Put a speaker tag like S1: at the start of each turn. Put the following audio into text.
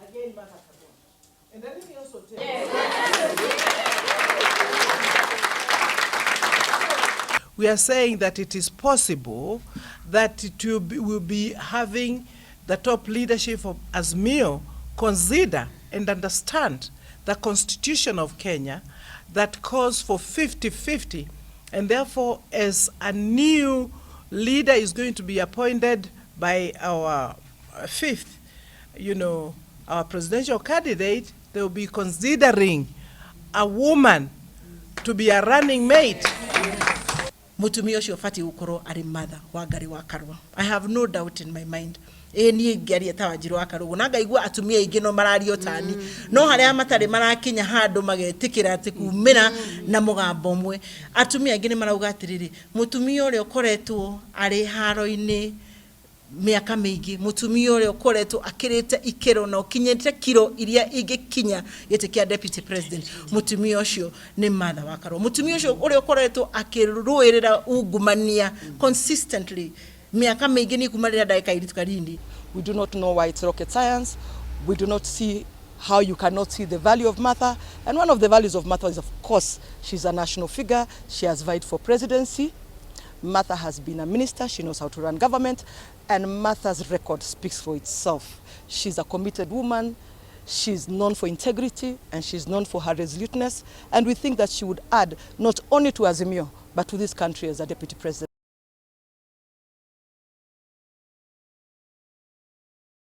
S1: Again, Martha Karua. And let me also tell you. We are saying that it is possible that it will be having the top leadership of Azimio consider and understand the constitution of Kenya that calls for 50-50, and therefore, as a new leader is going to be appointed by our fifth, our presidential candidate, they will be considering a woman to be a running mate.
S2: Mutumia ũcio ũbatiĩ gũkorwo arĩ Martha Wangari wa Karua. I have no doubt in my mind. Ĩ niĩ ngĩaria ta Wanjirũ wa Karũgũ na ngaigua atumia aingĩ no mararia tani, no harĩa matarĩ marakinya handũ magetĩkĩra atĩ kumĩra na mũgambo ũmwe. Atumia aingĩ nĩ marauga atĩrĩrĩ, mũtumia ũrĩa ũkoretwo arĩ haro-inĩ mĩaka mĩingĩ, mũtumia ũrĩa ũkoretwo akĩrĩte ikĩro na ũkinyĩte kiro iria ingĩkinya gĩtĩ kĩa deputy president, mũtumia ũcio nĩ Martha wa Karua. Mũtumia ũcio ũrĩa ũkoretwo akĩrũĩrĩra ungumania consistently mĩaka mĩingĩ, nĩ kuma rĩrĩa ndagĩka airĩtu kanini.
S3: We do not know why it's rocket science. We do not see how you cannot see the value of Martha. And one of the values of Martha is, of course, she's a national figure. She has vied for presidency. Martha has been a minister. She knows how to run government. And Martha's record speaks for itself. She's a committed woman. She's known for integrity and she's known for her resoluteness. And we think that she would add not only to Azimio, but to this country as a deputy president.